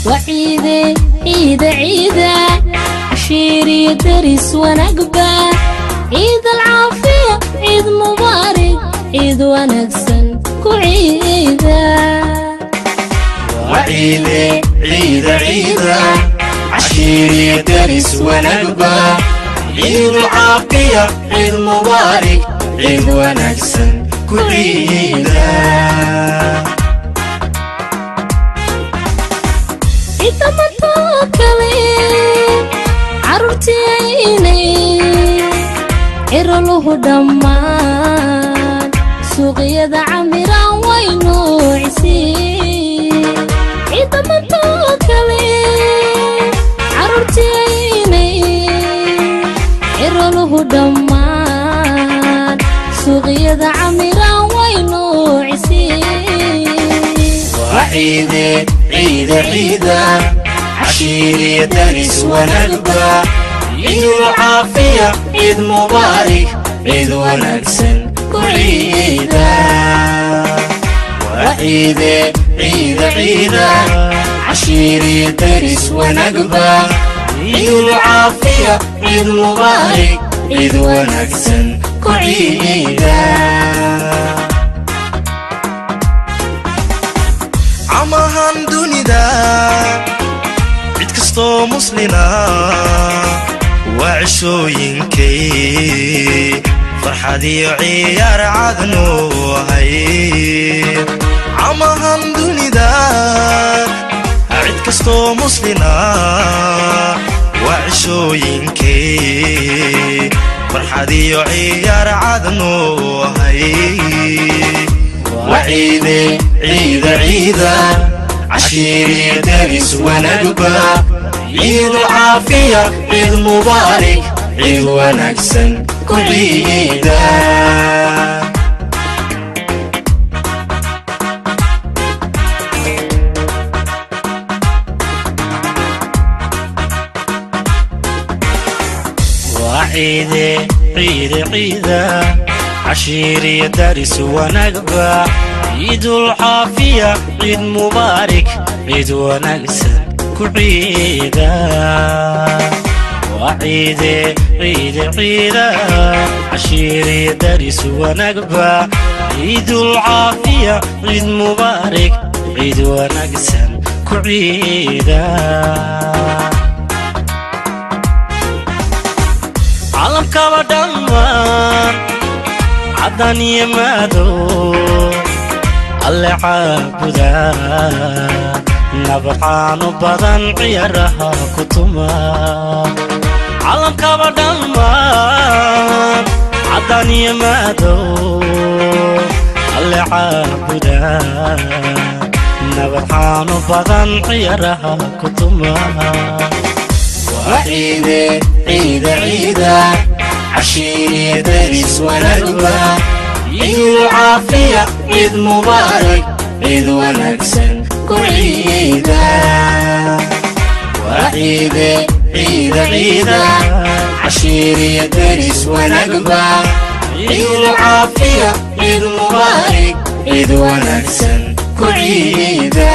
Waciide ciida ciida, cashiiriyo daris wanaagba, ciid alcaafiya, ciid mubaarig, ciid wanaagsan ku ciida. Waciide ciida ciida, cashiiriyo daris wanaagba, ciid alcaafiya, ciid mubaarig, ciid wanaagsan ku ciida. Ciidamantoo kale carruurtiaynay ciroluhu dhammaan suuqyada camiraan waynu cisiin. Ciidamantoo kale carruurtiaynay ciroluhu dhammaan suuqyada camiraan waynu cisiin. Waciide ciida ciida, cashiiriyo daris wanaagba, ciid alcaafiya, ciid mubaarig, ciid wanaagsan ku ciida. Waciide ciida ciida, cashiiriyo daris wanaagba, ciid alcaafiya, ciid mubaarig, ciid wanaagsan ku ciida. Camahan dunida cid kastoo muslina waa cishooyinkay farxad iyo ciyaar cadnu ahay. Camahan dunida cid kastoo muslina waa cishooyinkay farxad iyo ciyaar cadnu ahay. Waciide ciida ciida, cashiiriyo daris wanaagba, ciid alcaafiya, ciid mubaarig, ciid wanaagsan ku ciida. Waciide ciida ciida, cashiiriyo daris wanaagba, ciidulcaafiya, ciid mubaarig, ciid wanaagsan ku ciida. Waciide ciida ciida, cashiiriyo daris wanaagba, ciidulcaafiya, ciid mubaarig, ciid wanaagsan ku ciida. Caalamkaba dhammaan caddan iyo madow alle caabuda, nabcaanu badan ciyaaraha ku tuma. Caalamkaba dhammaan caddan iyo madow alle caabuda, nabcaanu badan ciyaaraha ku tuma. Waciide ciida ciida, cashiiriyo daris wanaagba, ciid alcaafiya, ciid mubaarig, ciid wanaagsan ku ciida. Waciide ciida ciida, cashiiriyo daris wanaagba, ciid alcaafiya, ciid mubaarig, ciid wanaagsan ku ciida.